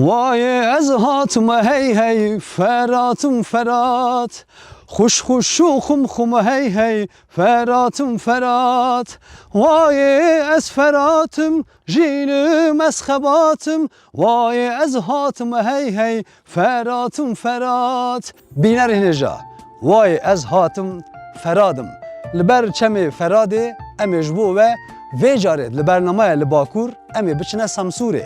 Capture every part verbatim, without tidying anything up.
Wayê ez hatim hey hey, Feratim Ferat. Xuş xuş û xum xum hey hey, Feratim Ferat. Wayê ez Feratim, jînim ez xebatim. Wayê ez hatim hey hey, Feratim Ferat. Bînerên hêja, wayê ez hatim Feradim. Li ber çemê Feradê em ê ji bo we vê carê li bernameya Li Bakur em ê biçine Samsûrê.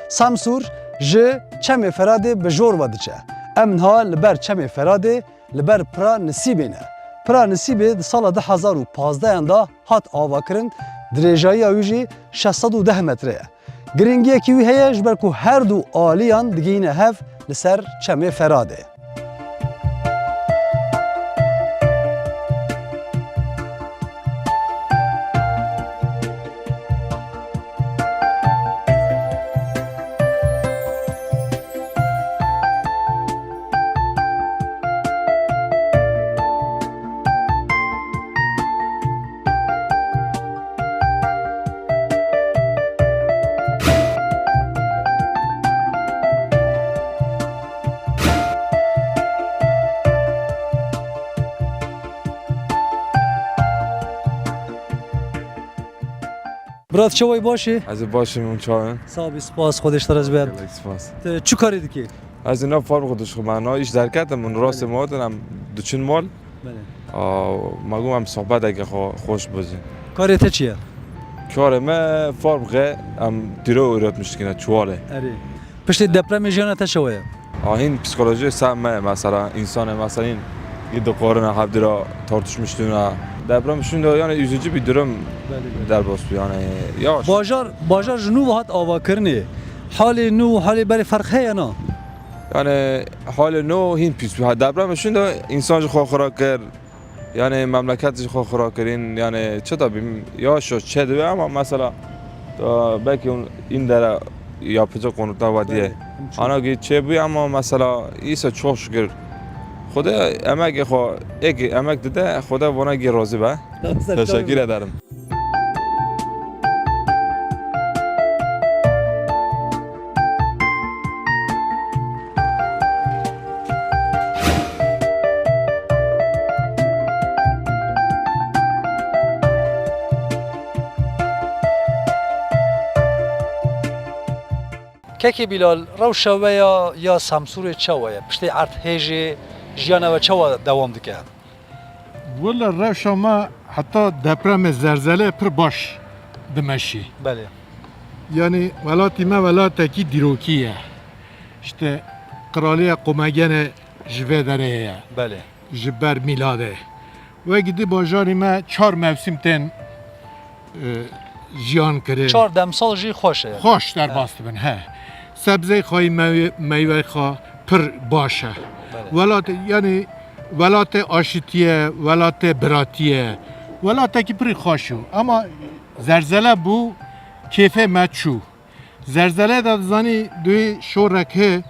Samsûr ji çemê Feradê bi jor ve diçe. Em niha li ber çemê Feradê, li ber Pira Nisîbê ne. Pira Nisîbê di sala du hezar û pazdehan de hat avakirin, dirêjayiya wî jî şeş sed û deh metre ye. Giringiyekî wî heye, ji ber ku her du aliyan digihîne hev li ser çemê Feradê. Brat, çawa yî, baş î? Ez ê baş im, hûn çawa in? Sax bî, spas, Xwedê ji te razî be. Gelek spas. Tu çi karê dikî? Ez ê nav farm xwe dişixim, me na îş derketim, min rastê Belê. me hatin, em diçin mal. Belê. A, me got em sohbeteke xwe xweş bizin. Karê te çi ye? Karê me farm xe, em dîro üretmiş dikine, çuwalê. Erê. Piştî depremê jiyana te çawa ye? A, hîn psîkolojiyê seh me ye, mesela, însanê, mesela, hîn yê dixwarine, hevdî re tartışmış dibine. Deprem şûnde, yani, üzücü bir durum Belê, belê. derbas bû, yani, yavaş. Bajar, bajar ji nû ve hat avakirinê. Halê nû, halê berê ferq heye na? Yani, halê nû hîn pîs bû. Ha, deprem şûnde însan ji xwe xira kir. Yani memleket jî xwe xira kirin, yani çi da bîm, yavaş yavaş çê dibe ama mesela, e, belki hûn în dere yapacak konutlar var diye. Belê, mümkün. Ana ki çê bû ama mesela ise çok şükür. Xwedê emekê xwe, êk emek dide, Xwedê vana ki razî be. Teşekkür ederim. Kekê Bîlal, rewşa we ya, ya Semsûrê çawa ye? Piştê erdhêjê jiyana we çawa dewam dike? Wele rewşa me heta depremê, zelzelê pir baş dimeşî. Belê. Yanî welatî me welatekî dîrokî ye. İşte Qiraliya Qomegenê ji vê derê ye. Belê. Ji ber mîladê. Wekî di bajarî me çar mewsim tên, e, jiyan kirin. Çar demsal jî xweş e. Xweş derbas dibin, he. Sebzey xwe, meywe-, meyvey xwe pir baş e. Belê. Welat, yanî welatê aşitî ye, welatê biratî ye. Welatekî pirî xweş û. Ama zerzele bû, kêfê me çû. Zerzele de dizanî duhê şorek he,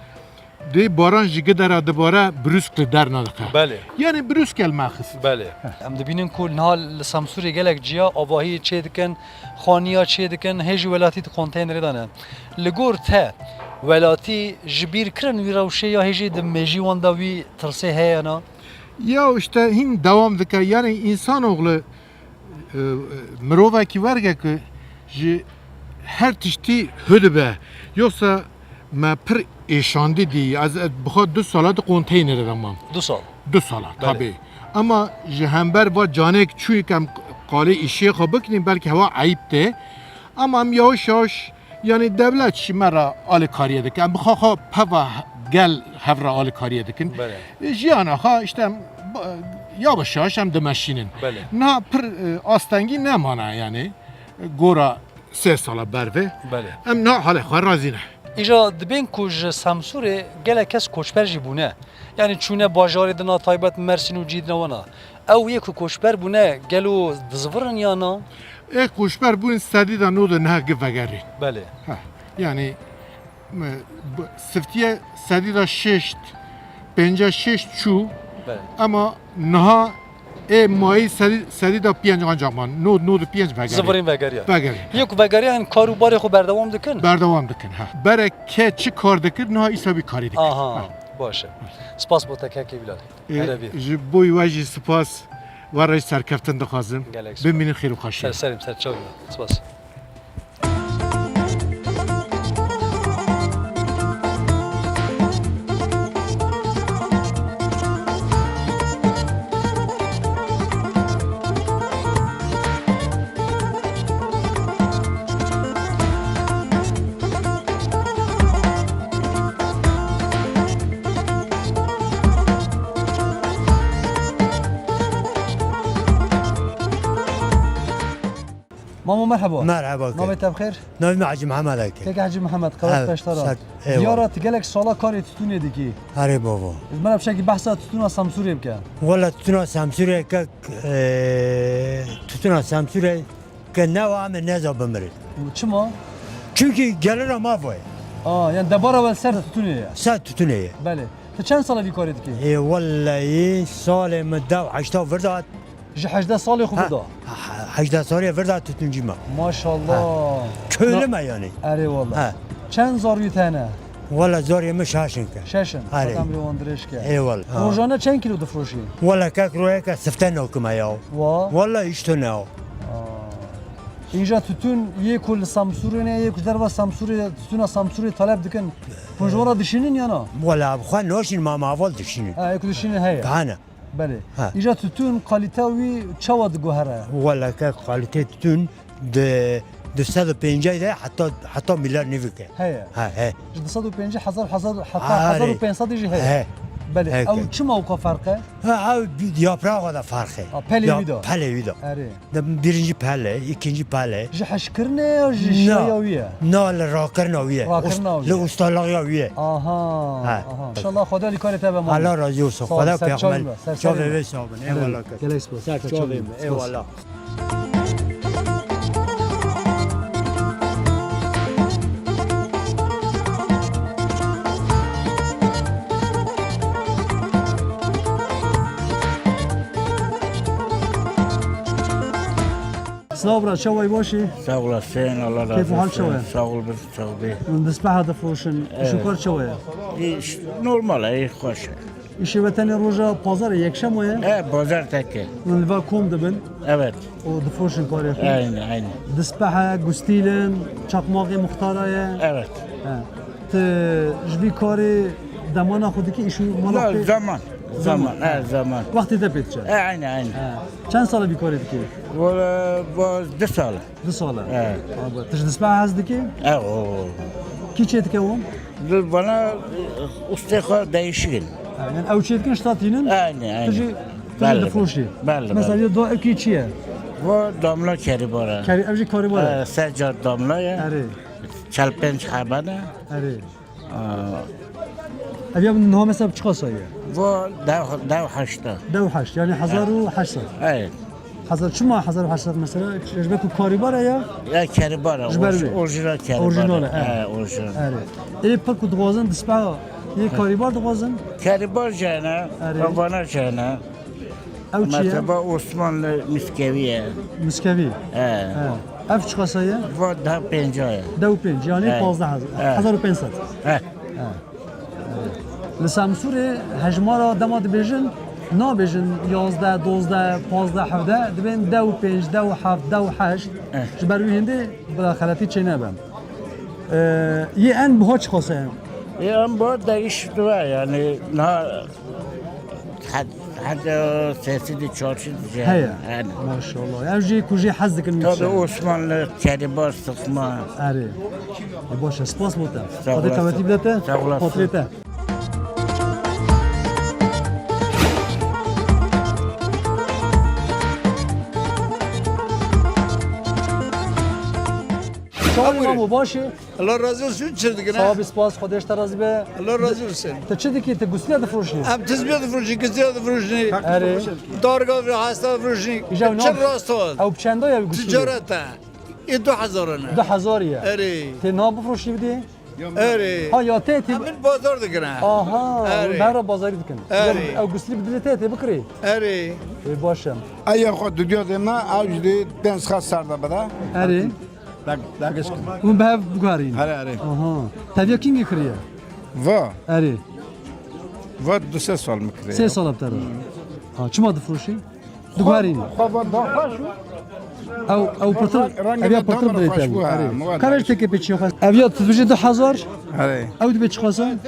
duhê baran ji gidera dibare brûsk li der nadike. Belê. Yanî brûsk el me xist. Belê. Em dibînin ku niha li Semsûrê gelek ciya avahiyê çê dikin, xaniya çê dikin, hê jî welatî di konteynerê de ne. Li gor te, welatî ji bîr kirin wî rewşê ya hê jî di mêjî wan de wî tirsê heye na? Ya işte hîn dewam dike. Yanî însanoğlu, e, mirovekî werge ku ji her tiştî hû dibe. Yoksa me pir êşandî dî. Ez, ez bi xwe du sala di konteynerê de mam. Du sal? Du sala, Belê. Tabii. Ama ji hember va canek çûyî ke em qalê îşê xwe bikinîn, belkî hewa eyîb tê. Ama em yavaş yavaş, yanî dewlet ji me re alîkariyê dike. Em bi xwe xwe peva gel hev re alîkariyê dikin. Belê. Jiyana xwe işte em ba-, yavaş yavaş em dimeşînin. Belê. Niha pir, e, astengî nemane yanî. Gora sê sala bervê. Belê. Em niha halê xwe razî ne. Îja dibên ku ji Semsûrê gelek kes koçber jî bûne. Yanî çûne bajarê din a taybet Mersîn û cî din a wana. Ew yê ku koçber bûne, gelo dizivirin ya na? Ê koçber bûn sedî de nod û neh gi vegerî. Belê. Heh, yanî, me, b-, siftiye sedî de şêşt, pêncî şêşt çû, Belê. Ama niha Ê mayî sedî, sedî da pênc ancak man. Nod, nod û pênc vegeriya. Zivirîn vegeriya. Vegeriya. Yê ku vegeriya, hûn kar û barê xwe berdewam dikin? Berdewam dikin, ha. Berek ke çi kar dikir, niha îsa wî karî dikir. Aha, ha. Baş e. Spas bo te kekê Bilal. Ê, Erebî. Ji bo we jî spas, we re jî serkeftin dixwazim. Gelek spas. Bimînin xêr û xweşiyê. Ser serê min, ser çavê min. Spas. Mamo, merheba. Merheba, kek. Navê te bi xêr? Navê min Hacî Mihemed e, kek. Kek Hacî Mihemed, qewet, evet, beşdar. Eyvallah. Diyara tu gelek sala karê titûnê dikî. Erê bavo. Ji me re piçekî behsa titûna Semsûrê bike. Wela titûna Semsûrê, kek, e, titûna Semsûrê ke newa em ê neza bimirin. Çima? Çimkî gelira ma voye. A, yani debara we ser titûnê ye. Ser titûnê ye. Belê. Tu çend sala vî karê dikî? Ê, wellahî salê min dew heşta vir da. Ji hejdeh salê xwe Ha, vir da? ha, hejdeh salê vir da titûncî me. Maşallah. Ha. Köylü me yani. Erê wala. Ha. Çend zarûyê te hene? Wala zarê min şaş in ke. Şeş in. Erê. Xwedê emrê wan dirêj ke. Ê wala. Ha. Rojane çend kîlo difiroşî? Wala kek rojeke sifte nakime ya. Wa? Wala îşte ne ya. Aa. Îja titûn yê ku li Samsûrê ne, yê ku ji derva Samsûrê, titûna Samsûrê talep dikin. Hûn ji wan re dişînin ya na? Wala bi xwe naşîn, ma ma heval dişînin. Ha, yê ku dişînin heye. Hane. Belê. Ha. Îja titûn kalîteya wî çawa diguhere? Wala ke kalîteya titûn di du sed û pêncî de heta, heta milyar nivî ke. Heye. Ha, he. Ji du sed û pêncî hezar, hezar, heta Arê. hezar û pênc sed jî heye. He. Belê. He, Ew ke. çima wika ferq e? Ha, ew yapraxa de ferq e. Ha, pelê Ya, wî de. pelê wî de. Erê. De birinci pele, ikinci pele. Ji heşkirinê ya ji Na. şiya wî ye? Na, li rakirina wî ye. Rakirina Ust-, wî li ye. ustalaxiya wî ye. Aha, Ha. aha. İnşallah Xwedê alîkarê te be, Mamo. Allah razî olsun. Sağ ol, Xwedê ser pêxember çavê me, ser çavê çavê me. vê sabin. Eyvallah. Gelek spas. Ser Gelek çavê spas. me. Eyvallah. Silav bira, çawa yî, baş î? Sağ olasın, Allah razı olsun. Keyf û hal çawa ye? Sağ ol, bir sağ ol. Hûn dispeha difiroşin, Evet. îş û kar çawa ye? İş normal e, xweş e. Îşê we tenê roja pazarê yekşema ye? E, pazar tek e. Hûn li va kom dibin? Evet. Û difiroşin karê xwe? Aynen, aynen. Dispehe, gustîlin, çakmaxê muxtara ye? Evet. He. Tu ji vî karê demana xwe dikî, îş û mala La, xwe? zaman. Zaman, Zaman. he, zaman. Wextê te pê diçe? E, aynen, aynen. He. Çend sal e vî karê dikî? Valla, vaz du sal. Du sal e? He. Abi, tu ji dispeha hez dikî? E, o. Kî çê dike wan? Li bana, e, ustê xwe değişik in. Ha, yani ew çê dikin, ji te tînin? Aynen, aynen. Tu jî, tu jî Belli, difiroşî? belli, Mesela belli. ya da ew kî çi ye? Bu damla kerîbara. Kerî-, ev jî karîbar e? E, se car damla ye. Erê. Çel pênc hebe ne? Erê. Aa. Ev ya niha mesela bi çiqasa ye? Bu dew, dew heşta. Dew heşt, yani hezar û heşt sed. Evet. Hezar, çima hezar û heşt sed mesela? Ji ber ku karîbar e ya? Ya kerîbar e, Ji ber orj-, vê. orijinal kerîbar e. Orijinal e, evet. He, orijinal. Erê. Ê pir ku dixwazin dispeha yê karîbar dixwazin? Kerîbar jene, Erê. vana jene. Ew çi ye? Mesela Osmanlı Miskevî ye. Miskevî? He. He. Ev çiqasa ye? Va dew pênca ye. Dew pênc, yani He. pazdeh hezar. He. Hezar û pênc sed. He. He. Li Semsûrê hejmara dema dibêjin, nabêjin yazdeh, dozdeh, pazdeh, hevdeh, dibên dew pênc, dew heft, dew heşt. Eh. Ji ber wî hindê bila xeletî çênebe. Ee, yê en buha çiqas e? Yê en buha değiş dibe, yani niha hed-, heta sesî di çarşî dice. Heye. Yani. Maşallah. Ev jî ku jê hez dikin Tabii Osmanlı, kerîbar, sıkma. Erê. E, baş e, spas bo te. Sağ Xwedê olasın. qewetî bide te. Sağ olasın. Xatirê te. Çawa Buyurun. Mamo, baş e? Allah razı olsun, çi dikine? Sağ ol, spas, Xwedê ji te razî be. Allah razı olsun. Tu çi dikî? Tu gusliya difroşî? Em tizbiya difroşî, gusliya difroşî. Erê. Darga ve hasta difroşî. Îja Çi nav-, rast ol. Ew bi çenda ye gusliya? Ticaret e. Ê du hezar ne? Du hezar ye. Erê. Tê niha bifroşî bidê? Erê. Ha, ya tê tê. Em bazar dikirin. Aha, Erê. Hûn her bazarî dikin. Erê. Ya, ew guslî bidilê tê tê bikirî. Erê. Ê, baş e. Eya xwe dudiya dê me, ew ji dê dens xwe ser de bide. Erê. Dag-, dagiş kin. Hûn bi hev biguherîn. Erê, erê. Aha. Teviya kîngî kiriye? Va. Erê. Va du sê sal min kiriye. Sê sal bi te re. Hmm. Ha, çima difroşî? Diguherînî. Xwe va daxweş û Ew, ew pirtir, rengê ev ya me pirtir tam dirê te xweş bû, bû, ha, erê. Muwa Kare dagiş. Teke pêçiya xwe. Ev ya tu dibêjî du hezar. Erê. Ew dibê çiqas e?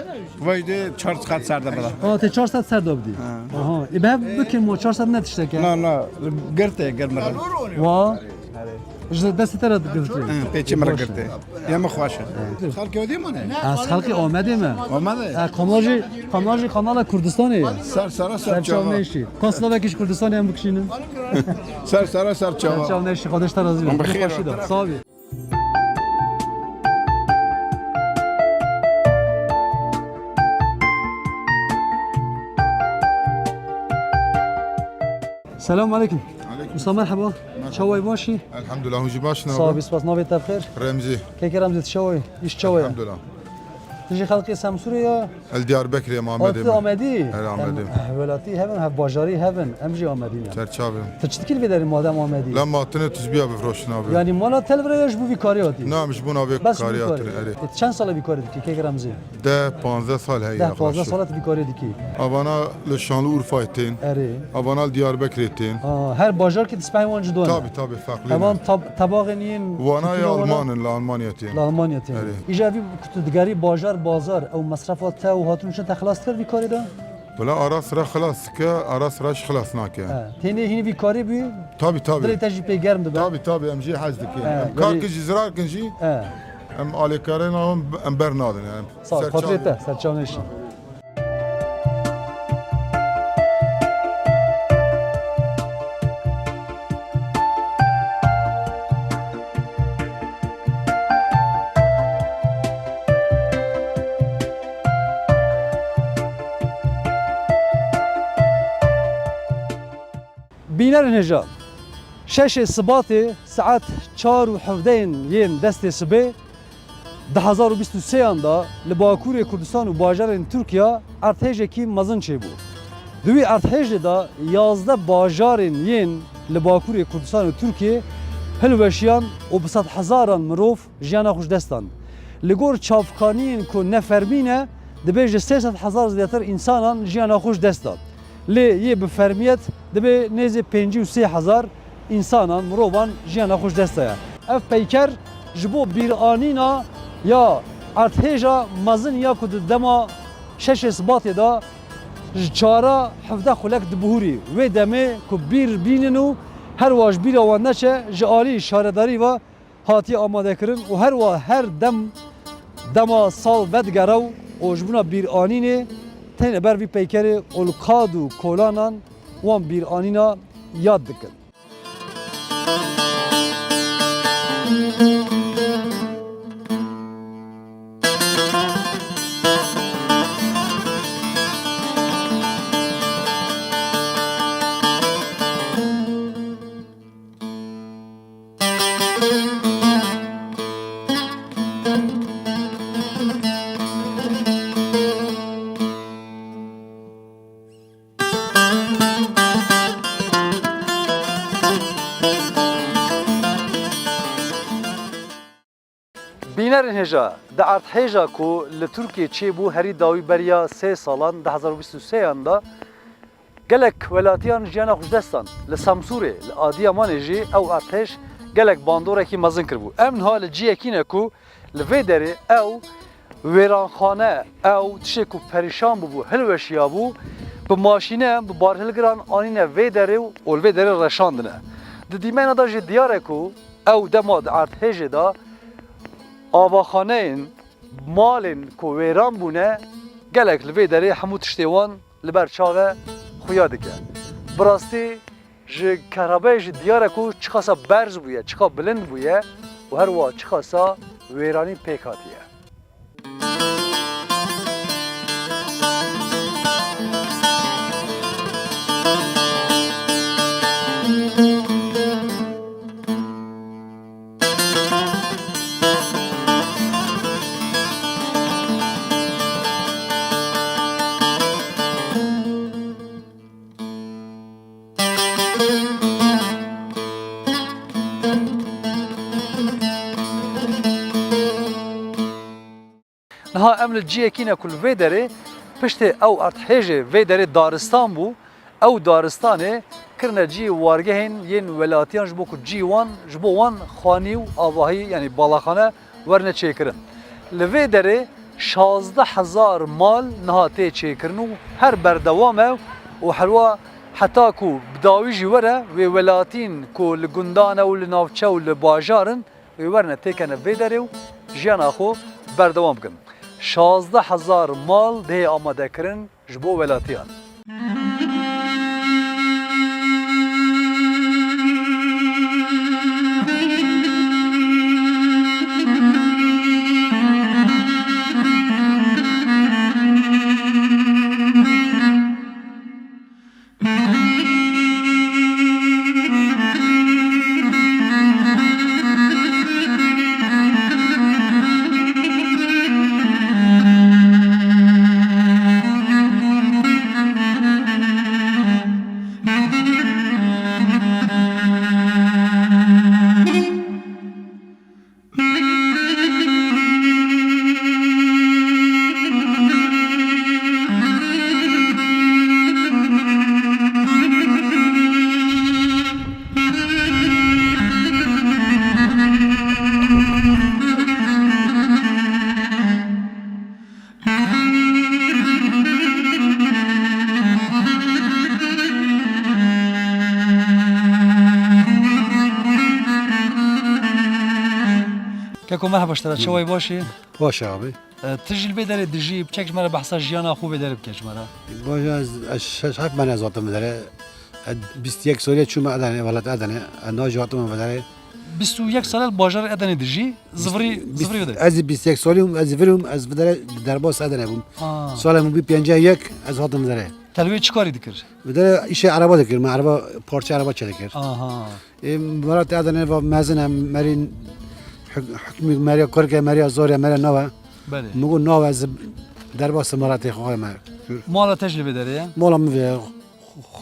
Va ji dê çar sed ser de bide. Aa, tê çar sed ser de bidî. Ha. Aha. Ê, bi hev bikin mo çar sed ne tiştek e? Na, na. Girt e, girt me. Wa. Ji destê te re girtî. Hı, pêçê min re girtî. Ya min xweş e. Xelkê Odê mane? Ez xelkê Amedê me. Amedê? E, kanal jî, kanal jî kanala Kurdistanê ye. Ser sera ser çava. Ser çava neşî. Ka silavekî ji Kurdistanê em bikişînin. Ser sera ser çava. Ser çava neşî. Xwedê ji te razî be. Em bi xêr. Xweşî de. Sağ bî. Selamun aleyküm. Aleyküm. Usta, merhaba. Merhaba. Çawa yî, baş î? Elhamdulillah, hûn jî baş, ne haber? Sağ ol, spas. Navê te bi xêr? Remzî. Kekê Remzî, tu çawa yî? Îş çawa ye? Elhamdulillah. Tu jî xelkê Semsûrê ya? El Diyarbekirê, em Amedê. Aa, tu Amedî? Her Amedê. Em, eh, welatî hev in, hev bajarî hev in. Em jî Amedî ne? Çerçave. Tu çi dikî li vê derê madem Amedî? La ma tune tuzbiya bifroşin abi. Yanî mala te li vir e ya ji bo vî karê hatî? Na, ji bo navê karê hatî, erê. Bes vî karê. Ê, tu çend sala vî karê dikî, kekê Remzî? Deh, panzdeh sal heye. Deh, panzdeh sala tu vî karê dikî. Avana li Şanlıurfayê tên. Erê. Avana li Diyarbekirê tên. Aa, her bajar ki dispehê wan cuda ne. Tabi, tabi, farklı. Evan tab-, tabaxên yên Wana ya Alman in, li Almanya tên. Li Almanya tên. Erê. Îja vî ku tu digerî bajar, bazar, ew mesrefa te û hatûn çi te xilas dikir vî karê de? Bila ara sira xilas dike, ara sira jî xilas nake. He. Tênê hînî vî karê bû? Tabi, tabi. Dilê te jî pê germ dibe. Tabi, tabi, em jî hez dikin. He, em kar kin jî, zirar kin jî. He. Em alêkarên em, em bernadin, yani. Sağ ol, xatirê te, serçavnêşî. Bînerên hêja, şeşê Sibatê saet çar û hevdeyên yên destê sibê, du hezar û bîst û sêyan de li Bakurê Kurdistan û bajarên Tirkiye erdhêjekî mezin çêbû. Di wî erdhêjê de yazdeh bajarên yên li Bakurê Kurdistan û Tirkiyê hilweşiyan û bi sedhezaran mirov jiyana xwe ji dest dan. Li gor çavkaniyên ku ne fermî ne, dibêje sê sed hezar zêdetir însanan jiyana xwe ji dest da. Lê yê bi fermiyet dibê nêzê pêncî û sê hezar însanan, mirovan jiyana xwe ji dest daye. Ev peyker ji bo bîranîna ya erdhêja mezin ya ku di dema şeşê Sibatê de ji çara hevdeh xulek dibihûrî. Wê demê ku bîr bînin û her wa ji bîra wan neçe, ji alî şaredarî ve hatiye amadekirin û her wa her dem dema sal vedigere û ji bona bîranînê têne ber vî peykerê û li kad û kolanan wan bîranîna yad dikin. Bînerên hêja, di erdhêja ku li Tirkiyê çêbû herî dawî beriya sê salan, du hezar û bîst û sêyan de, gelek welatiyan jiyana xwe ji dest dan. Li Samsûrê, li Adiyamanê jî ew erdhêj gelek bandorekî mezin kiribû. Em niha li ciyekî ne ku li vê derê ew wêranxane, ew tiştê ku perîşan bûbû, hilweşiyabû, bi maşîne, bi barhilgiran anîne vê derê û li vê derê reşandine. Di dîmena de jî diyar e ku ew dema di erdhêjê de avaxaneyên malên ku wêran bûne, gelek li vê derê hemû tiştê wan li ber çav e xuya dike. Bi rastî ji kehrebayê jî diyar e ku çiqasa berz bûye, çiqa bilind bûye û her wiha çiqasa wêranî pêk hatiye. Niha em li ciyekî ne ku li vê derê, piştê ew erdhêjê vê derê daristan bû, ew daristanê kirine cî wargehên yên welatiyan ji bo ku cî wan, ji bo wan xanî û avahî, yanî balaxane, werine çêkirin. Li vê derê şazdeh hezar mal niha tê çêkirin û her berdewam e û herwa heta ku bi dawî jî were, wê welatîn ku li gundan e û li navçe û li bajar in, wê werine têkene vê derê û jiyana xwe berdewam bikin. Şazdeh hezar mal dihê amadekirin ji bo welatiyan. Keko, merheba ji te re, çawa yî, baş î? Baş e abi. E, tu jî li vê derê dijî, biçek ji me re behsa jiyana xwe vê derê bike ji me re. Baş e, ez, ez şeş heft mane ez hatim vê derê. Ez bîst û yek salî çûme Edenê, welat Edenê. Ez niha jî hatime vê derê. Bîst û yek sal e li bajarê Edenê dijî, zivirî, Bîst, zivirî vê derê. Ez bîst û yek salî bûm, ez zivirîm, ez vê derê derbas Edenê bûm. Ha. Salê min bû pêncî û yek, ez hatim vê derê. Te li wê çi karî dikir? Vê derê îşê ereba dikir, me ereba, parça ereba çêdikir. Aha. Ê, welat Edenê va mezin e, merî huk-, hukmî meriya kurke, meriya zorya, meriya nawe. Belê. Min got nawe ez derbas welatê xwe me. Mala te jî li vê derê ye? Mala min vê,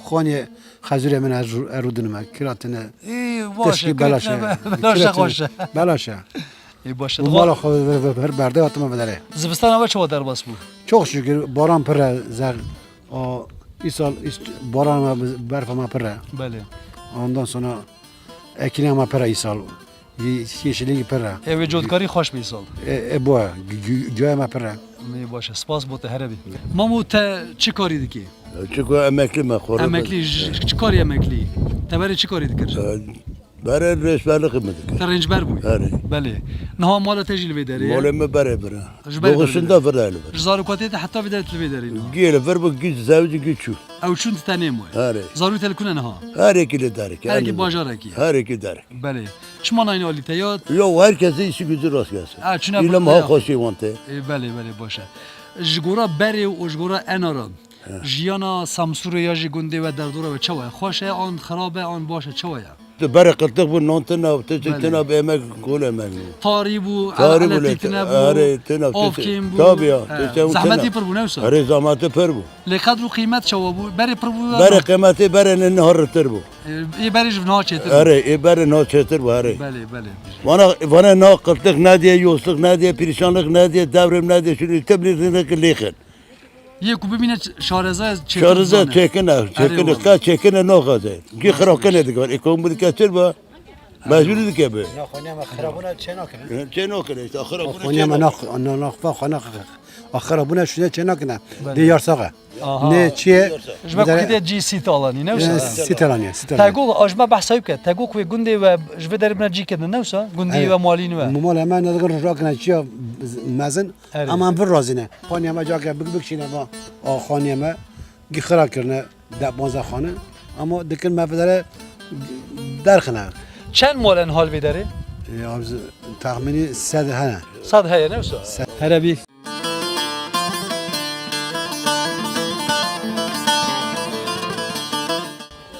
xaniyê xezûrê min ez ru-, ez rûdinime. Kira tine. Ê, baş e, tişkî belaş e. Belaş e, xweş e. Belaş e. Ê, baş e. Û mala xwe vir, vir, vir berde hatime vê derê. Zivistana we çawa derbas bû? Çok şükür, baran pir e, zer-, O, îsal, îs-, baran me, berfa me pir e. Belê. Ondan sonra ekîna me pir e îsal. Ye-, yeşilliği pir e. Ê wê cotkarî xweş be îsal. E, e, bu e. Gü-, gü-, güya me pir e. Mê baş e. Spas bo te, here bî. Mamu, te çi karî dikî? Çiko emeklî me, xorê. Emeklî, ji, ji çi karî emeklî? Te berê çi karî dikir? E, Berê rêçberlixê min dikir. Te rêncber bûyî? Erê. Belê. Niha mala te jî li vê derê ye? Malê min berê vir e. Ji berê Doğuşunda vir e li vir. Ji zarokatiyê te heta vê derê tu li vê derê niha? Gî li vir bû, gî zewicî, gî çû. Ew çûn, tu tenê maye? Erê. Zarokê te li ku ne niha? Herêkî li derek. Herekî bajarekî ye? Herêkî derek. Belê. Çima nayne alî te ya? Yo, her kesê îşi gücü rast gelsin. Ha, çûne. Îlim ha xweşî wan tê. Ê, belê, belê, baş e. Ji gora berê û ji gora enaran. He. Jiyana Samsûrê ya jî gundê we, derdora we çawa ye? Xweş e an xirab e an baş e, çawa ye? Tu berê qiltiq bû, nan tune, tu çi tune bi emek, kol emek bû. Tarî bû, elektrik tune bû, erê, tune, av kêm bû. Tabii ya, tu çew tune. Zehmetî pir bû, ne wisa? Erê, zehmetî pir bû. Lê qedr û qîmet çawa bû? Berê pir bû ya? Berê qîmetê berê ne niha ritir bû. Ê, ê berê ji niha çêtir bû. Erê, ê berê niha çêtir bû, erê. Belê, belê. Vana, vana na qiltiq nediye, yosliq nediye, pîrîşanliq nediye, devrêm nediye, şunu tebliğ nediye ki lêxin. Yê ku bibîne ç-, şareza çêtir. Şareza çêkine, çêkine, ka çêkine naxaze. Kî xirabkine dikar. Ekonomî dike çir ba. Mecbûrî dike be. Ya xwaniya me xirabûna çê nakine. Çê nakine, işte xirabûna. Xwaniya me nax-, na-, naxfa xwe nax-, a xirabûna şûne çê nakine. Belê. Dê yar saxe. Aha. Ne çiye? Ji me kudê cî sî talanî, ne wisa? Sî talanî, sî talanî. Te got, a ji me behsa wê bike. Te got ku wê gundê we ji vê derê bine cî kedin, ne wisa? Gundî we, malîn we. Mala me ne dikin rojak ne çiya mezin. Erê. Ama em vir razî ne. Xanîya me cake bik bik şîne va, a xanîya me gî xira kirine, de panzdeh xane. Ama dikin me vê derê derxine. Çend mal e niha li vê derê? E, abi, tahmînî sed hene. Sed heye, ne wisa? Sed. Here bî.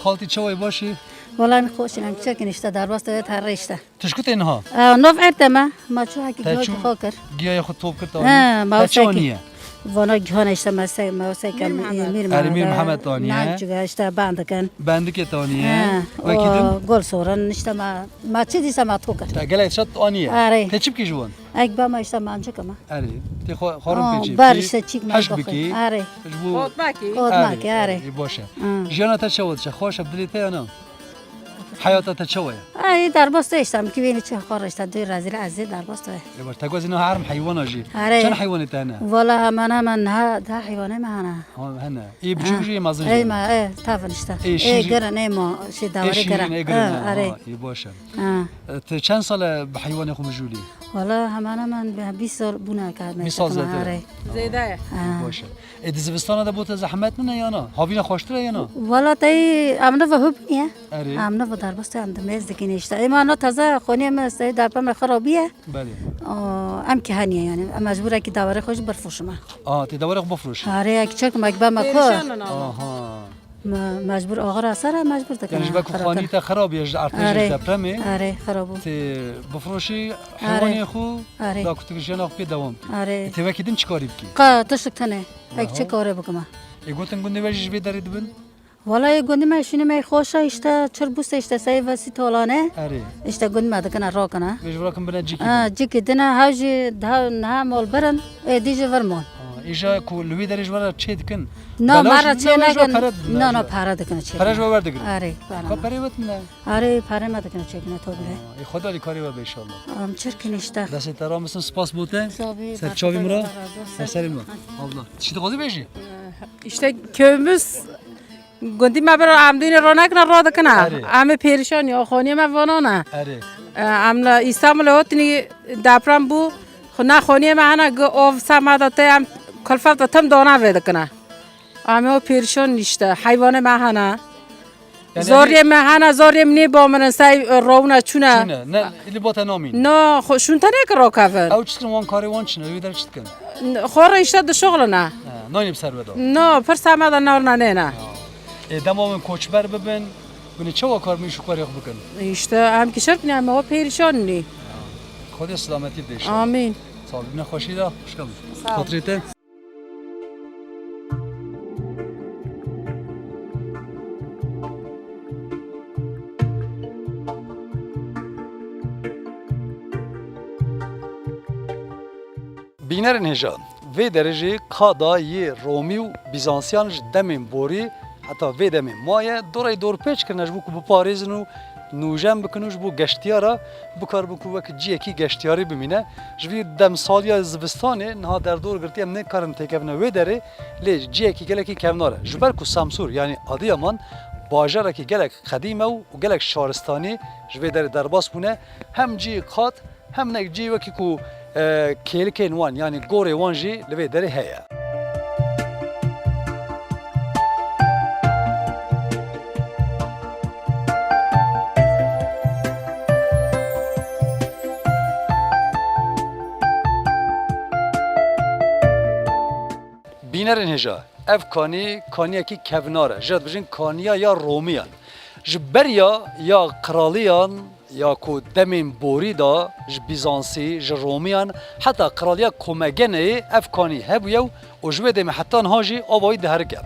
Xaltî, çawa yî, baş î? Wela em xweş in, em çekin işte, derbas de her işte. Tu ji ku tê niha? Aa, nov erte me, ma çû hekî giya xwe kir. Giya xwe top kir. He, ma çekin. Te çawa niye? Vana gihana işte me se-, me se ke Mîr Mihemed. Mîr Erê, Mîr Mihemed. Mihemed aniye. Nancıga işte bandikin. Bendikê te aniye. Ha, wekî din? O gol soran işte me, me çi dîse me to kir. Te gelek şat aniye. Erê. Te çi bikî ji wan? Ek ba me işte mancik ama. Erê. Te xwe, xwe rin Aa, pêçî ber bikî. Işte çîk me Heş bikî. Erê. Ji bo Hotmakî. Hotmakî, erê. Erê, erê, baş e. Ha. Jiyana te çawa diçe? Xweş e, bi dilê te ya na? Heyata te çawa ye? Ay, derbas te işte, em ki bênî çi xwe işte, dû rezîl ezî derbas te. Ê baş, te gozî niha herim heywana jî. Erê. Çend heywanê te hene? Wala hemen hemen niha deh heywanê me hene. Ha, hene. Ê biçûk jî, ê mezin jî? Ê me, ê, tavin işte. Ê şîr. Ê girin, ê ma, şey, dawarê girin. Ê şîr, ê girin. Ha, erê. Ha, ê baş e. Ha. E, te çend sal e bi heywanê xwe mijûlî? Wala hemen hemen bi-, bîst sal bûne ka me. Bîst sal zêde. Erê. Zêde ye. Ha. Ê baş e. Ê, di zivistana de bo te zehmet nîne ya na? Havîna xweştir e ya na? Wala tey em niva hûb niye. Erê. Em niva derbas te em di mêz dikîne işte. Ê ma na taze xoniyê me sey derpeme xirabî ye. Belê. O, em ki heniye yani. Em mecbûr e ki dawarê xwe jî birfroşime. Aa, tê dawarê xwe bifroşî? Erê, ek çek me, ek be me ku. Pêrişan in ama. Aha. Me, mecbûr axir e ser e, mecbûr dikine. Yani ji ber ku xanî te xirabî ye, ji ertê jî depremê. Erê, xirab bû. Tê bifroşî heywanê xwe, da ku tu jiyana xwe pê dewam kî. Erê. Tê wekî din çi karî bikî? Qa tiştik tune. Ek çi karê bikime? Ê, gotin gundê we jî ji vê derê dibin? Wala ê gundê me şûnê me xweş e, işte çir bûse işte sey vesî tolane. Erê. İşte gund me dikine rakine. Vê ji virakin bine cîkî. Ha, din. Cîkî dine, hev jî daha niha mol birin, ê dî jî vir mon. Ha, îja ku li wê derê ji we re çê dikin. Na, belaş me re çê nekin. Na, na, pere dikine çê. Pere ji we werdigirin. Erê, pere. Ka perê we tune? Erê, pere me dikine çêkine to bile. Ê, Xweda alîkarê we be inşallah. Em çirkin işte. Destê te ramesin, spas bo te. Ser çavê min re. Ser serê min re. Abla, tiştî dixwazî bêjî? İşte köyümüz, gundî me bir em dûnê ronekine, rodikine. Erê. Em ê pêrişan ya, xoniyê me vana ne. Erê. E, em li İstanbulê hotinî deprem bû. Xwe ne xoniyê me hene, gi ov sema da te, em kulfet ve tim dana vê dikine. Em ê o pêrişan işte, heywanê me hene. Yani zorê me hene, zorê min nê baminin, sey, e, rawna çûne. Çûne, ne, li bo te namîn. No, xwe şûn te nêkir rakevin. Ew çi dikin, wan karê wan çi ne, wê der çi dikin? N-, xwe re işte dişoxline. Ha, nayne bi ser ve de. No, pirsa me de narna nêne. Ha. Ê, dema min koçber bibin, binê çawa kar min şû karê xwe bikin? İşte, em ki şirk ne, em o pêrişan nî. Ha. Xwedê selametî bide inşallah. Amîn. Sağ ol, nexweşî de, hoş geldin. Sağ ol. Xatirê te. Bînerên hêja, vê derê jî qada yê Romî û Bîzansiyan ji demên borî heta vê demê maye, dorê dorpêç kirine ji bo ku biparêzin û nûjen bikin û ji bo geştiyara bikaribin ku wek ciyekî geştiyarî bimîne. Ji vî demsaliya zivistanê niha derdor girtiye, em nikarin têkevine wê derê, lê ciyekî gelekî kevnar e. Ji ber ku Semsûr, yanî Adiyaman, bajarekî gelek qedîm e û gelek şaristanî ji vê derê derbas bûne, hem cî qat, hem nek cî wekî ku, e, kêlikên wan, yanî gorê wan jî li vê derê heye. Bînerên hêja, ev kanî, kaniyekî kevnar e. Ji re dibêjin kaniya ya Romiyan. Ji beriya ya qiraliyan ya ku demên borî de ji Bîzansî, ji Romiyan heta qiraliya Komegeneyê ev kanî hebûye û ji wê demê heta niha jî ava wî diherike.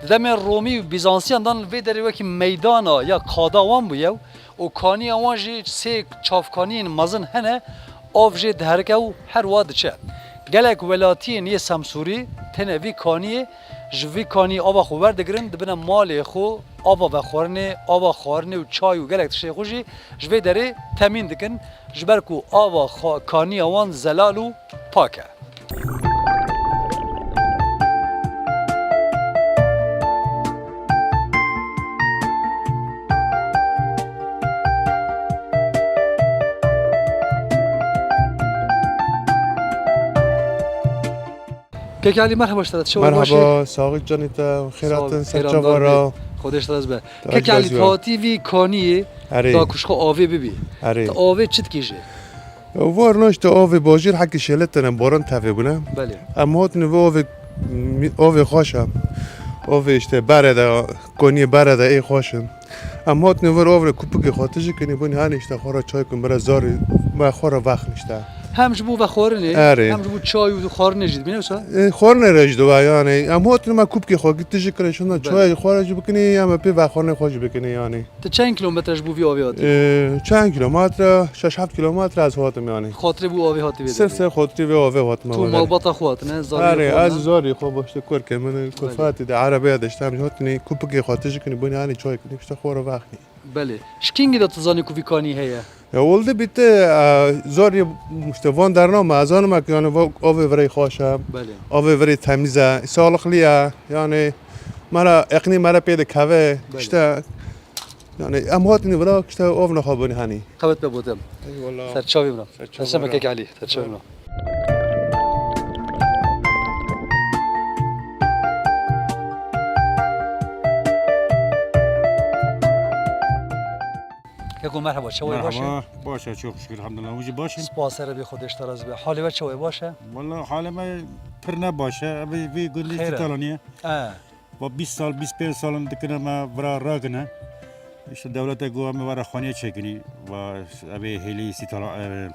Di demên Romî û Bîzansiyan de li vê derê wekî meydana ya qada wan bûye û kaniya wan jî sê çavkaniyên mezin hene, av jê diherike û her wa diçe. Gelek welatiyên yê Semsûrî têne vî kaniyê, ji vî kaniyê ava xwe werdigirin, dibine malê xwe, ava vexwarinê, ava xwarinê û çay û gelek tiştê xwe jî ji vê derê temîn dikin, ji ber ku ava xwe, kaniya wan zelal û pak e. Kek Elî, merheba ji te re. Çawa, baş î? Merheba, saxî canê te, xêr hatin, ser çava ra. Xwedê ji te re be. Kek Elî, tu hatî vî kaniyê da ku ji xwe avê bibî. Erê. Tu avê çi dikî jê? Var no işte avê bajêr hekî şêle tene, baran tevê bûne. Belê. Em hatine vê avê, avê xweş e. Avê işte bere de, kaniyê bere de ê xweş in. Em hatine vir avê kupikê xwe tijî kinî bûn, hani işte xwe re çay kin, bira zarî me xwe re vexin işte. Hem ji bo vexwarinê, Erê. hem ji bo çay û xwarinê jî dibîne wisa? E, xwarinê re jî dibe, yanî. Em hatin me kupkê xwe girt, tijî kirê, şinda Belê. çayê xwe re jî bikinî, ya me pê vexwarinê xwe jî bikinî, yanî. Tu çend kilometre ji bo vî avê hatî? E, çend kilometre? Şeş heft kilometre ez hatim, yanî. Xatirê bo avê hatî vê Sirf derê? ser xatirê vê avê hatim Tu eve. malbata xwe hatine, zarê Erê, xwe ez hatine? zarê xwe başta kur ke min Belê. kulfetê de erebeya de işte em hatinê kupkê xwe tijî kinî, bûnî, yanî çay kinî, işte xwe re vexnî. Belê. Ji kîngî de tu zanî ku vî kanî heye? Ya oldu bitti. E, zor ya, işte van dernama, ez zanim ki yani va-, avê virê xweş e. Belê. Avê virê temiz e, sağlıklı e. Yani mera, ekni mera pê de keve. Belê. İşte yani em hatini vira işte avna xabuni hani. Qewet be botem. Eyvallah. Serçavî bira. Serçavî Destê me bira. kek Elî. Serçavî bira. Keko merhaba, çawa yî, baş e? Merhaba, baş e, çok şükür, elhamdülillah. Hûn jî baş in? Spas, Erê bî, Xwedê ji te razî be. Halê we çawa yî, baş e? Walla halê me pir ne baş e. Ev vî gundî Xêr e. Sîtalanî ye. E. Va bîst sal, bîst pênc sal in dikine me vira rakine. İşte dewlete got em vira xaniyê çekinî. Va ev ê hêlî Sîtala, ev ê,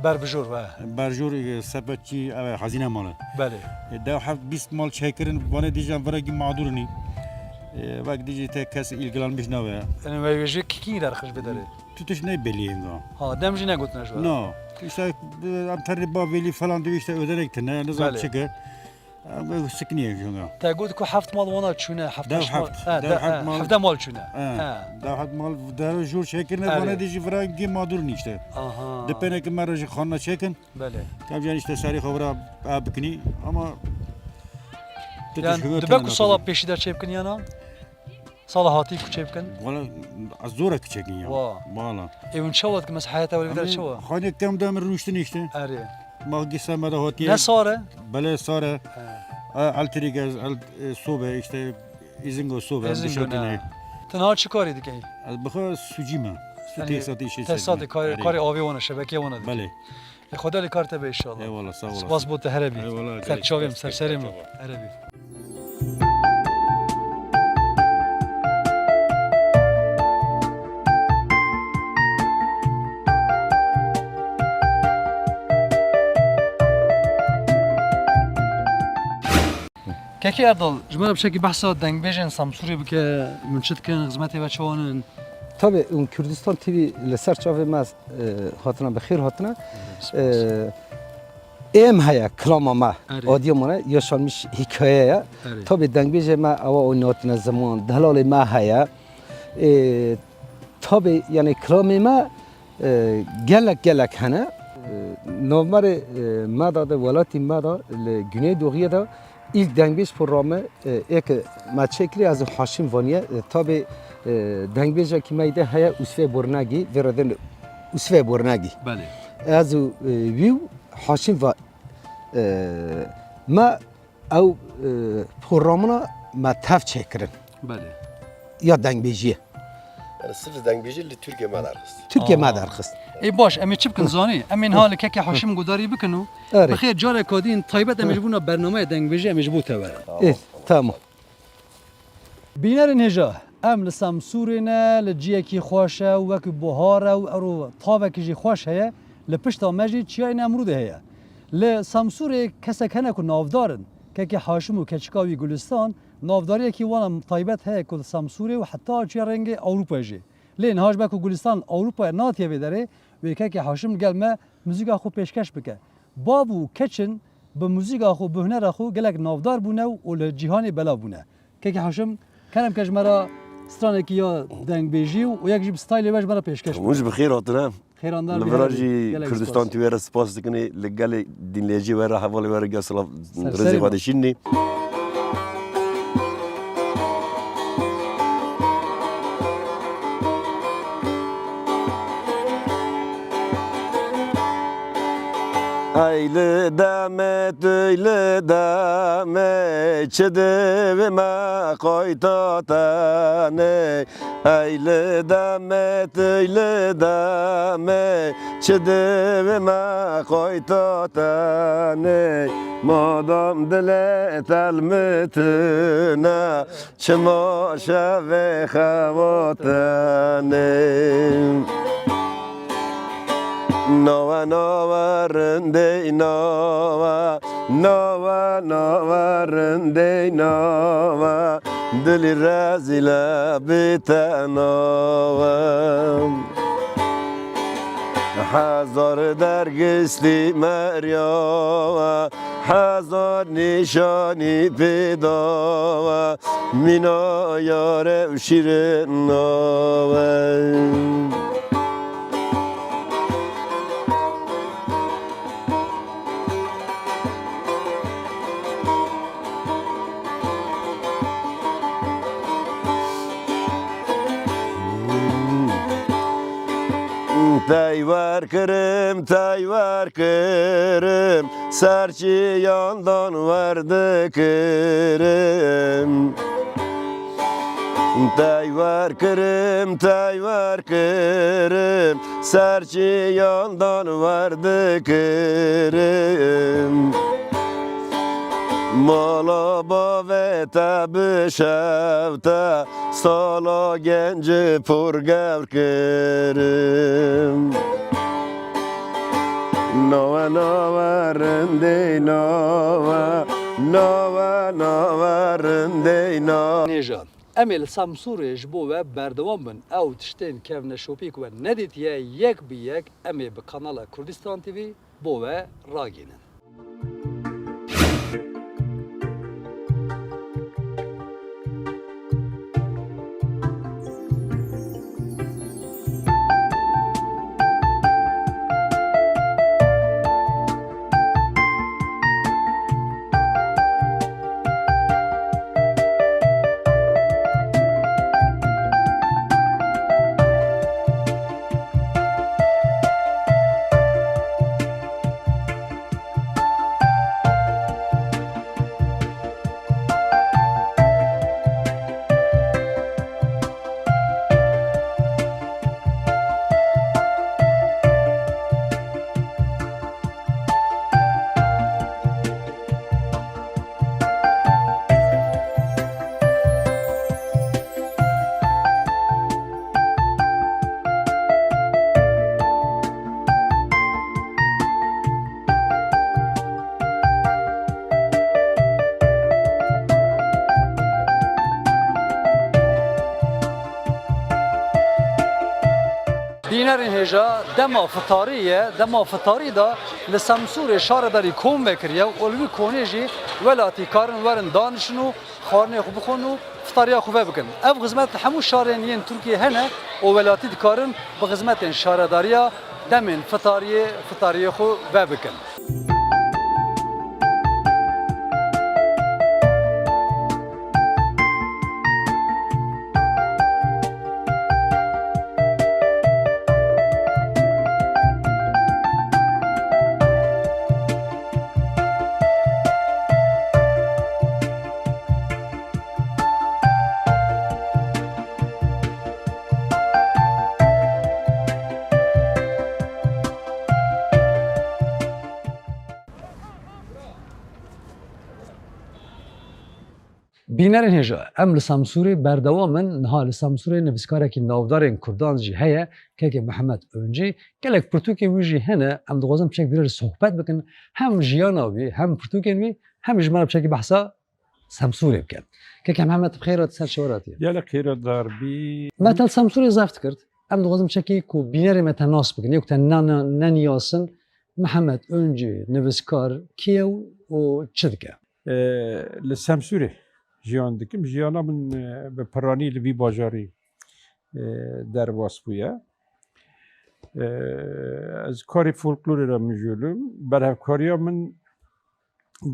Berbijor ve. Berjor, e, sepetçî, ev ê hazine malı. Belê. E, dew heft bîst mal çekirin, vanê dîjan vira gî mağdur nî. E, vak dîjî te kes ilgilenmiş nabe. Yani ve wêjê kikî derxiş bidere. Tutuş ne belî enga. Ha, dem jî negotine ji we. No. İşte, e, em terî ba velî falan diyor işte ödenek tine, ne zaman Belê. çıkı. Em sikiniye jûna. Te got ku heft mal wana çûne, heft Dew mal. heft, Ha, dew de-, heft ha, mal. hevdeh mal çûne. Ha, Ha. dew heft mal dev jûr çekirine, Erê. bana dî jî vira gî mağdur nîşte. Aha. Dipêne ki me re ji xanna çekin. Belê. Kam can işte serî xwe vira a bikinî ama Yani, dibe ku sala pêşî de çêbikin yana? Sala hatî ku çêbikin? Wala, ez zora ki çekin ya. Wa. Wala. Ê, hûn çawa dikin? Mesela heyeta we li vê der çawa? Xanê kem de min rûniştin işte. Erê. Ma gî ser me de hatiye. Ne sar e? Belê sar e. He. E, eltirî gez, el, e, sobe işte, îzingo sobe, Êzing bişo gune. Tine. Tu niha çi karî dikey? Ez bixwe sucî me. Su Yani, tesisatê işê tesisatê çekme. Karê, Erê. Karê avê wana, şebekê wana dikey. Belê. Ê, Xwedê li kar te be inşallah. Eyvallah, sağ olasın. Spas bo te, here bî. Eyvallah, Ser çavê min, ser serê min. Eyvallah. Here bî. Kekî Erdal, ji me re bi şekî behsa dengbêjên Samsûrê bike, hûn çi dikin, xizmetê we çawan in? Tabii, hûn Kurdistan T V li ser çavê me, e, hatina, bi xêr hatina. Spas. E, êm heye, kilama me, Erê. Adiya me ne, yaşanmış hikaye ye. Erê. Tabii, dengbêjê me ewa oynatine ziman, delalê me heye. E, tabii, yani, kilamê me, e, gelek, gelek hene. E, navberê, e, me de, de, welatî me de, li Güneydoğuya de, İlk dengbêj programı, e, ê ke me çêkirî, ez û Haşim vaniye. E, tabi, e, dengbêjekî me îde heye Usve Bornagî, vê re dên Usve Bornagî. Belê. Ez û, e, wî û Haşim va, e, me ew, e, programına me tev çêkirin. Belê. Ya dengbêjiyê. Yani sırf dengbêjî li Türkiye me derxist. Türkiye me Aa. derxist. Ê baş, em ê çi bikin zanî? Em ê niha li kekê Haşim gudarî bikin û Erê. bi xêr careka din taybet em ê ji bona bernameyê dengbêjî em ê ji bo te werin. Ê, tamam. Bînerên hêja, em li Samsûrê ne, li ciyekî xweş e û wekî buhar e û ero tavekî jî xweş heye, li pişta me jî Çiyayê Nemrûdê heye. Li Samsûrê kesek hene ku navdar in, kekê Haşim û keçika wî Gulistan, navdariyekî wana taybet heye ku li Samsûrê û heta çûye rengê Ewropayê jî. Lê niha ji ber ku Gulistan Ewropayê natiye vê derê, wê kekê Haşim li gel me muzîka xwe pêşkeş bike. Bav û keç in bi muzîka xwe, bi hunera xwe gelek navdar bûne û li cîhanê belav bûne. Kekê Haşim, kerem ke ji me re stranekî ya dengbêjî û yek jî bi staylê we ji me re pêşkeş bike. Hûn jî bi xêr hatine. Xêrandar Li bî vira herî jî gelek Kurdistan spas. T V re spas dikinê, li gelê dinleyicî we re, hevalê we re gel silav, Ser rêzê serê xwe me. dişînî. Ey li demê, tu li demê, çi divê me qayta tenê. Ey li demê, tu li demê, çi divê me qayta tenê. Madam dilê telmitine, çima şevê xewa tenê. Nawe, nawe, rindey nawe, nawe, nawe, rindey nawe, dilî rezîle bîte nawe. Hezar dergistî meriyawe, hezar nîşanî pêdawe, mîna yare û şîrin nawe. Teywer kirim, teywer kirim, serçiyandan werdikirim. Teywer kirim, teywer kirim, serçiyandan werdikirim. Mala bavê te bişewte, sala genci pur gewr kirim. Nawe, nawe, rindey nawe, nawe, nawe, rindey nawe. Nêja. Em ê li Semsûrê ji bo we berdewam bin. Ew tiştên kevneşopî ku we nedîtiye, yek bi yek em ê bi kanala Kurdistan T V bo we ragihînin. Bînerên hêja, dema fitarî ye, dema fitarî de li Semsûrê şaredarî kom vekiriye û li wî konê jî welatî karin werin danişin û xwarinê xwe bixwin û fitariya xwe vebikin. Ev xizmet li hemû şarên yên Tirkiyê hene û welatî dikarin bi xizmetên şaredariya demên fitariyê, fitariyê xwe vebikin. Bînerên hêja, em li Semsûrê berdewam in. Niha li Semsûrê nivîskarekî navdarên Kurdan jî heye, kekê Mihemed Oncî. Gelek pirtûkên wî jî hene, em dixwazin piçek vî re sohbet bikin. Hem jiyana wî, hem pirtûkên wî, hem jî ji me re piçekî behsa Semsûrê bike. Keke Mihemed, bi xêr hatî, ser çawa hatî? Gelek xêr dar bî. Me te li Semsûrê zeft kir. Em dixwazin piçekî ku bînerê me te nas bikin. Yek te ne, ne, neniyasin. Mihemed Oncî, nivîskar kî ye û çi dike? E, li Semsûrê jiyan dikim. Jiyana min, e, bi piranî li vî bajarî, e, derbas bûye. E, ez karê folklorê re mijûl im. Berhevkariya min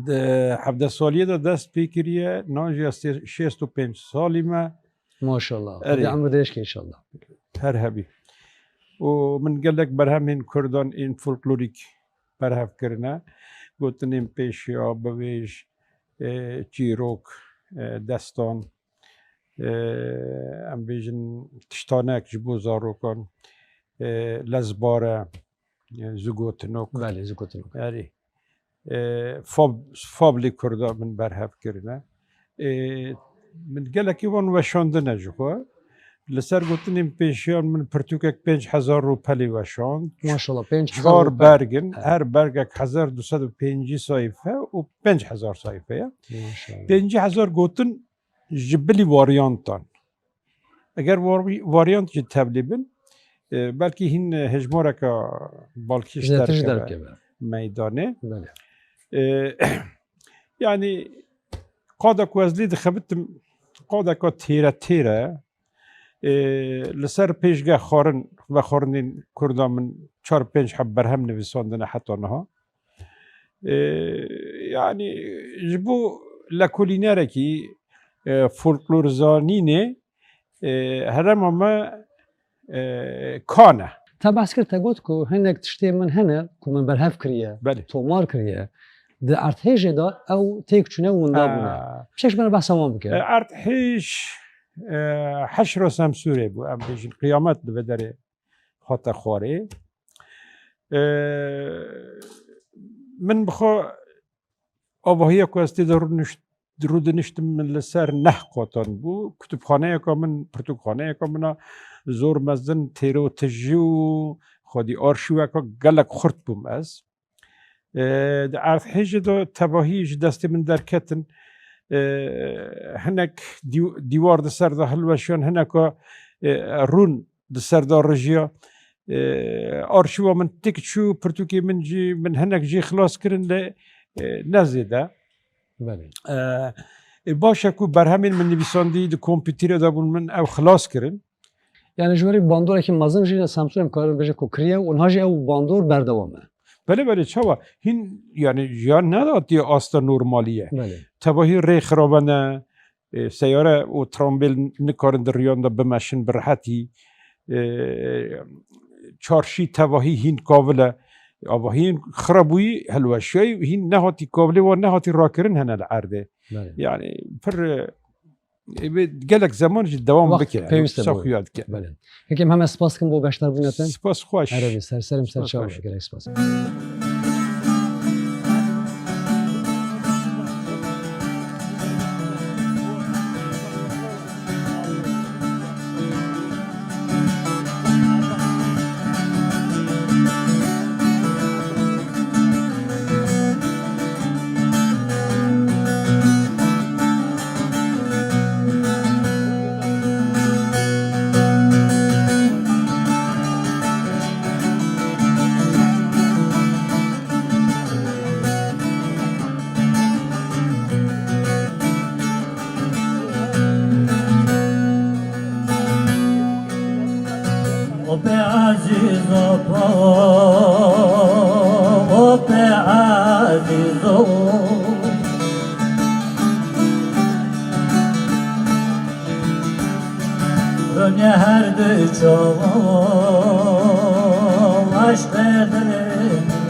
di hevdeh saliyê de dest pê kiriye. Nan jî ez şêst û pênc salî me. Maşallah. Erê. Xwedê emrê dirêj ke înşallah. Her hebî. Û min gelek berhemên Kurdan ên folklorîk berhev kirine. Gotinên pêşiya, bivêj, e, çîrok, e, destan, e, em bêjin tiştanek ji bo zarokan, e, lezbare, e, zigotinok. Belê, zigotinok. Erê. E, fab-, fablê Kurda min berhev kirine. E, min gelekî wan weşandine ji xwe. Li ser gotinên pêşiyan min pirtûkek pênc hezar rûpelê weşand. Maşallah, pênc hezar Çar rûpel. berg in, He. her bergek hezar du sed û pêncî sayfe û pênc hezar sayfe ye. Maşallah. Pêncî hezar gotin ji bilî waryantan. Eger war-, waryant jî tevlî bin, e, belkî hîn hejmareka balkêş Zêdetir ji derkeve derkeve. meydanê. Belê. E, yanî, qada ku ez lê dixebitim, qadeka têre têre, e, li ser pêşge xwarin, vexwarinên Kurda min çar pênc heb berhem nivîsandine heta niha. E, yanî, ji bo lekolînerekî, e, folklorzanînê, e, herêma me, e, kan e. Te behs kir, te got ku hinek tiştê min hene ku min berhev kiriye, Belê. tomar kiriye. Di erdhêjê de ew têk çûne û winda bûne. Ha. Çeş bene behsa wan bike. E, erdhêj, e, heşra Semsûrê bû, em bêjin, qiyamet li vê derê hate xwarê. E, min bi xwe avahiya ku ez tê de rûnişt-, rûdiniştim, min li ser neh qatan bû. Kutubxaneyeka min, pirtûkxaneyeka min a zor mezin, têro tijî û xwedî arşîweka gelek xurt bûm ez. E, di erdhêjê de tevahî ji destê min derketin. E, hinek dîw-, dîwar di ser de hilweşiyan, hineka, e, rûn di ser de rijiya. E, arşîwa min tik çû, pirtûkê min jî, min hinek jî xilas kirin, lê, e, ne zêde. Belê. E, e, baş e ku berhemên min nivîsandî di kompîterê de bûn, min ew xilas kirin. Yani ji werî bandorekî mezin jî li Semsûrê em karin bêje ku kiriye û niha jî ew bandor berdewam e. Belê, belê, çawa? Hîn, yani, jiyan nedatiye asta normalî ye. Belê. Tevahî rê xirabe ne, e, seyare û trambêl nikarin di riyan de bimeşin bi rehetî. E, çarşî tevahî hîn kavil e. Avahiyên xirabûyî hilweşiyayî hîn nehatî kavilê wan nehatî rakirin hene li erdê. Belê. Yani, pir, e, Ê, bi gelek zeman jî dewam Wext bike, yani, pêwîst e wisa bo. xuya dike. Belê. Peki, em heme spas dikim bo beşdarbûna te. Spas xweş. Erê, ser serê min, ser Spas çawa xweş. Gelek spas. O pê ezîz o, o pê ezîz o. Rûnê her du çavan eşqê dilê min.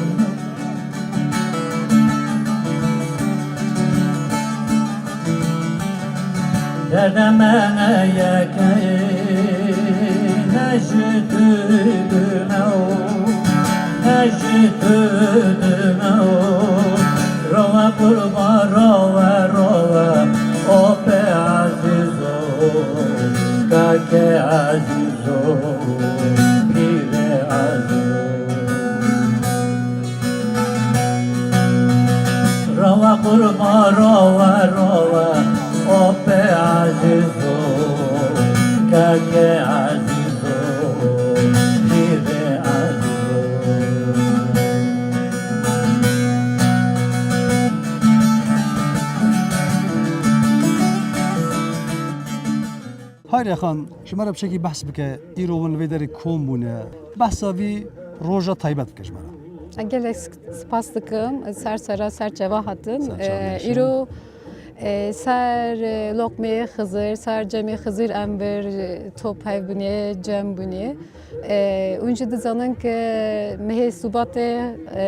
Derdê me ne yekê, ne ji tu dune o, ne ji tu dune o. Rawe qurban, rawe, rawe, o pê ezîz o, kakê ezîz o, pîrê ezîz o. Rawa qurba, rawa, rawa, o pê ezîz o, kekê ezîz o, pîrê ezîz o. Hayriye Xan, ji me re piçekî behs bike, îro hûn li vê derê kom bûne. Behsa vî roja taybet bike ji me re. Gelek spas dikim, ser sera, ser çava hatin. Ser çava Ee, meşin. Îro, e, ser, e, loqmê Xizir, ser cemê Xizir em vir, e, top hev bûnê, cem bûnê. E, hûn jî dizanin ke mehê Subatê, e,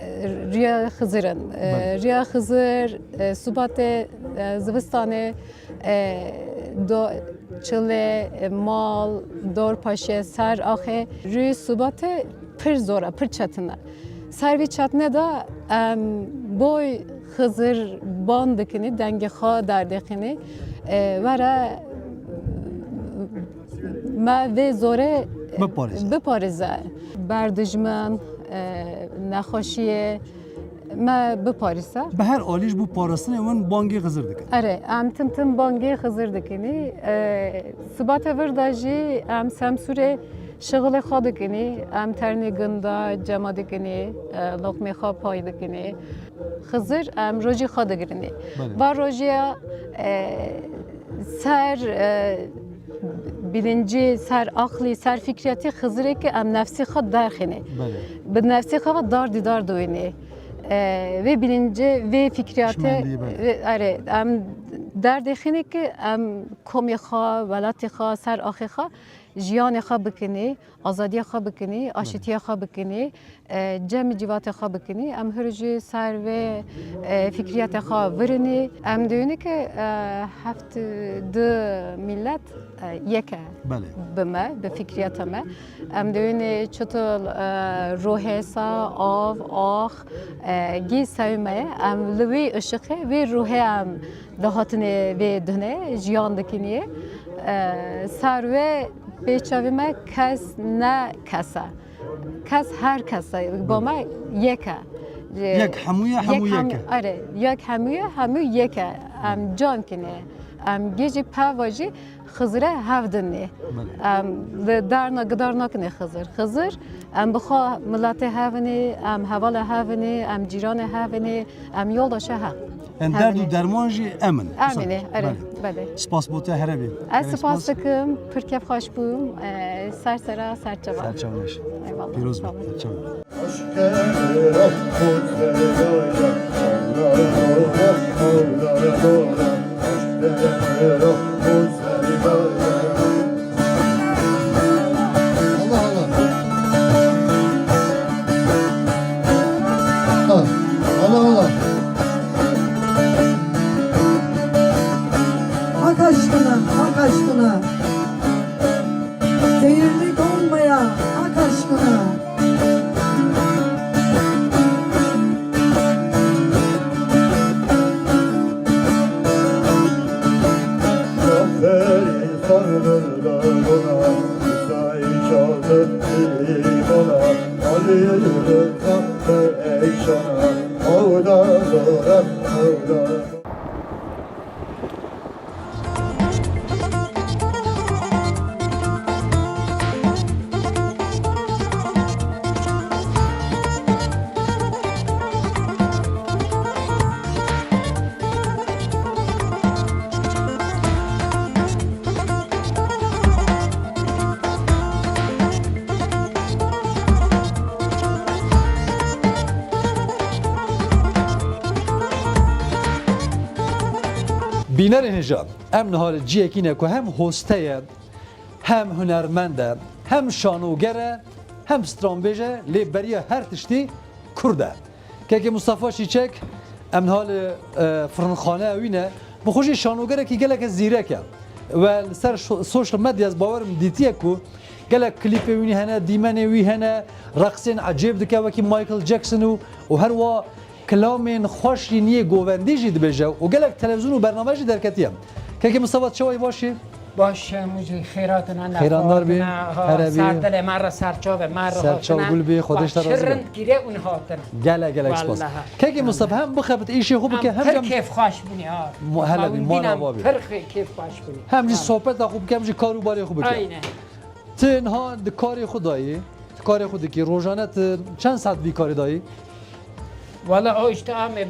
e, riya Xizir in. E, Belê. Riya Xizir, e, Subatê, e, zivistanê, e, do-, çilê, e, mal, dorpaşê, ser axê. Rûyê Subatê pir zor e, pir çetin e. Ser vî çetinê de em boy Xizir ban dikinî, dengê xwe derdêxînî, e, were Me vê zorê Biparêze. biparêze. Berdijmin, e, nexweşiyê me biparêze. Bi her alî ji bo parastinê wan bangê Xizir dikin. Erê, em tim tim bangê Xizir dikinî. E, Sibata vir de jî em Semsûrê şixulê xwe dikinî. Em ternê gunda cema dikinî, e, loqmê xwe pay dikinî. Xizir em rojî xwe digirinî. Belê. Va rojiya, e, ser, e, bilincî, ser aqlî, ser fikriyatî Xizirê ki em nefsî xwe derxînî. Belê. Bi nefsî xwe ve dar dîdar diwînî. E, vê bilincê, vê fikriyatê, Çimendî, belê. vê, erê, em derdê xînî ki em komê xwe, welatê xwe, ser axê xwe, jiyanê xwe bikinî, azadiya xwe bikinî, Belê. aşîtiya xwe bikinî, e, cemî civata xwe bikinî. Em hir jî ser vê, e, fikriyata xwe virinî. Em diyûnî ki, e, heft du millet, e, yek e Belê. bi me, bi fikriyata me. Em diyûnî çitur, e, ruhê sa, av, ax, e, gî sewî me ye. Em li wî ışiqê, wî ruhê em dihatinê vê dunê jiyan dikinî. E, ser wê pêçavî me kes ne kes e. Kes her kes e. Bo me yek e. Yek hemû ye, hemû Yek yek hemû, e. erê, yek hemû ye, hemû yek e. Em can kinê. Em gê jî peva jî Xizire hev dinê. Belê. Em li darna gidar nakinê Xizir. Xizir, em bi xwe miletê hevinê, em hevala hevinê, em cîranê hevinê, em yoldaşa hev. Em derd û Hevinê. derman jî em in. Em Wisa. ê, erê, Belê. belê. Spas bo te, here bî. Ez Gelek spas spas. dikim, pir kêfxweş bûm. E, ser sera, ser çava. Ser çava. Eyvallah, Pîroz be, sağ olun. ser çava. Allah Allah. Ha, Allah Allah. Hak aşkına, hak aşkına. Seyirlik olmaya, hak aşkına. Bînerên hêja, em niha li ciyekî ne ku hem hoste ye, hem hunermend e, hem şanoger e, hem stranbêj e, lê beriya her tiştî Kurd e. Kekê Mustafa Çîçek, em niha li, e, firinxaneya wî ne, bi xwe jî şanogerekî geleke zîrek e. We li ser şo-, social media ez bawer im dîtiye ku gelek klîpê wî hene, dîmenê wî hene, reqsên ecêb dike wekî Michael Jackson û, û her wa kilamên xweş jî niyê govendî jî dibêje û gelek televîzyon û bername jî derketiye. Kekê Mustafa, çawa yî, baş î? Baş e, hemû jî xêrat in, Xêrandar bî, ha, here bî. Ser dilê me re, ser çavê me re Ser çav hatina. gul bî, Xwedê ji te razî be. Çi rind girê ûn hatin. Gelek, gelek spas. Walahi. Kekê Mustafa, hem bixebit îşê xwe bike, Em hem pir jî kêfxweş bûnê, ha. Mu-, hele bî, Em mala bînan wa bî. Pir xê-, kêfxweş bûnê. Hem jî Ha. sohbeta xwe bike, hem jî kar û barê xwe bike. Aynen. Ti niha di karê xwe dayî, ti karê xwe dikî, rojane ti çend saet vî karê dayî? Wala o işte amê,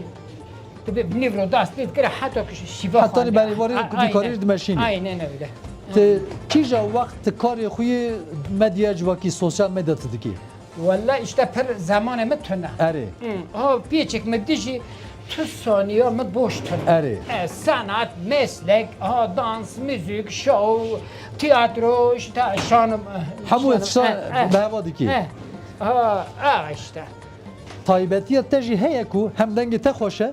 tu bi nîvro dest pê dikire heta ku şîva Heta xwendê. berê varê A-, ku vî aynen. karê jî dimeşînî. Aynen öyle. Ti kîja wext ti karê xwe yê medya civakî, sosyal medya ti dikî? Wala işte pir zamanê min tune. Erê. Hı. Ha, pêçek min dijî tu saniya min boş tune. Erê. E, sanat, meslek, ha, dans, müzik, show, tiyatro, işte şanim, Hemû şanim, tiştan e, e. bi heva dikî. E. Ha, a işte. Taybetiya te jî heye ku hem dengê te xweş e,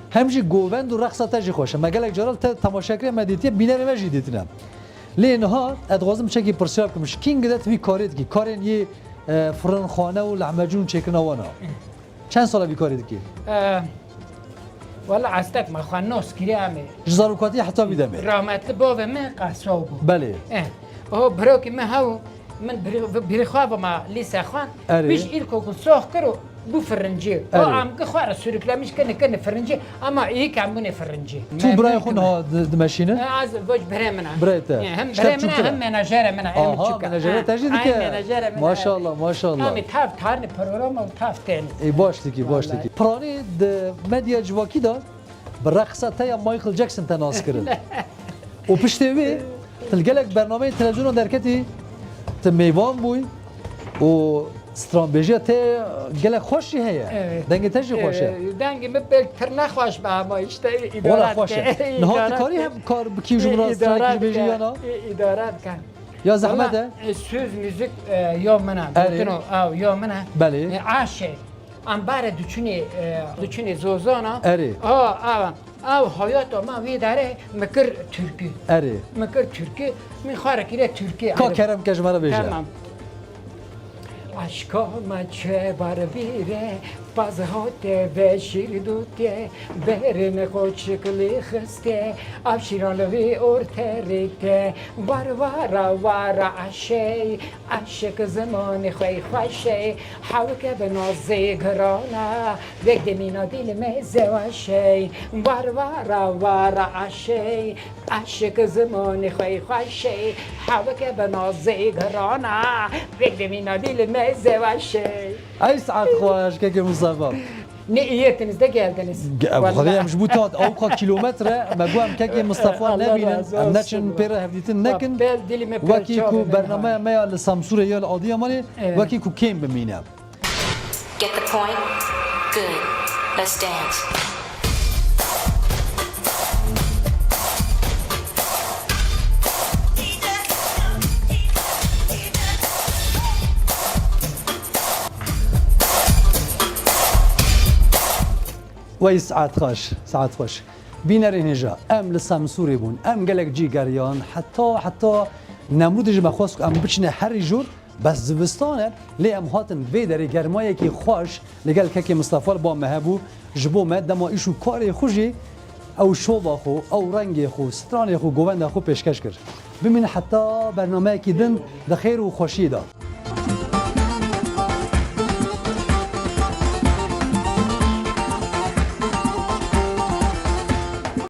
hem jî govend û reqsa te jî xweş e. Me gelek cara li te temaşe kiriye, me dîtiye, bînerê me jî dîtine. Lê niha ez dixwazim çekî pirsiyar bikim, ji kîngê de tu vî karê dikî? Karên yê, e, firinxane û lehmecûn çêkirina wan a. Çend sala vî karê dikî? E, wala estek me xwe nas kiriye em ê. Ji zarokatiya heta vî demê. Rahmetli bavê me qesaw bû. Belê. E. O birokî min hew, min birî-, birî xwe ve ma lîse xwend. Erê. Pişt îlkokul sox kir û bû firincî. O Erê. Em ki xwe re sürüklemiş kine, kine firincî, ama iyi ki em bûne firincî. Tu birayê xwe niha di-, dimeşîne? E, ez, boş birê min e. Birayê te. E, hem birê min e, hem menajere min e. Aha, menajere te jî dike. Ay, menajere min e. Maşallah, maşallah. Tamî tav tarni programa û tav tenî. Ê, baş dikî, baş dikî. Piranî di medya civakî de bi reqsa te ya Michael Jackson te nas kirin. Û piştê wê tu li gelek bernameyên televîzyona derketî, tu mêvan bûyî û stranbêjiya te gelek xweş jî heye. Evet. Dengê te jî xweş e. Evet, dengê min pêk pir nexweş be ama işte îdare dike. Wala xweş e. Niha tu karî hem kar bikî ji min re stranekî ji bêjî ya na? Î-, îdare dike. Ya zehmet e. Valla, e, söz müzik, e, ya min e. Erê. Gotino, ew, ya min e. Belê. E, aşê. Em bare diçûnê, e, diçûnê Zozana. Erê. A, a, ew hayata me wê derê mi kir türkü. Erê. Mi kir türkü, min xwe re kire türkü. Ka kerem ke ji me re bêje. Tamam. Aşka me çebar vîre, paz hate ve şîr dûtê, berê me qoçik lê xistê, ev şîran li vî orterê te, war wara wara aşey, aşik zimanê xwe xweşey, hewke bi nazê girana, vek demîna dîl me zewaşey, war wara wara aşey, aşik zimanê xwe xweşey, hewke bi nazê girana, vek demîna dîl me zewaşey. Ey saet xweş, kekê Mustafa. Ne iyi ettiniz de geldiniz. Ge-, Vallahi. Xwedê em ji bo te hat, ewqa kilometre, me got em kekê Mustafa nebînin, em neçin pê re hevdîtin nekin. Bel dilî me pir çavê me. Wekî ku bernameya me ya li Samsûrê ya li Adiyamanê, evet, wekî ku kêm bimîne. Get the point? Good. Let's dance. Wey saet xweş, saet xweş. Bînerên hêja, em li Semsûrê bûn, em gelek cî geriyan, heta, heta Nemrûdê jî me xwest ku em biçine herî jor, bes zivistan e, lê em hatin vê derê germayekî xweş li gel kekê Mistefa li ba me hebû, ji bo me dema îş û karê xwe jî ew şova xwe, ew rengê xwe, stranê xwe, govenda xwe pêşkeş kir. Bimînin heta bernameyekî din di xêr û xweşiyê de.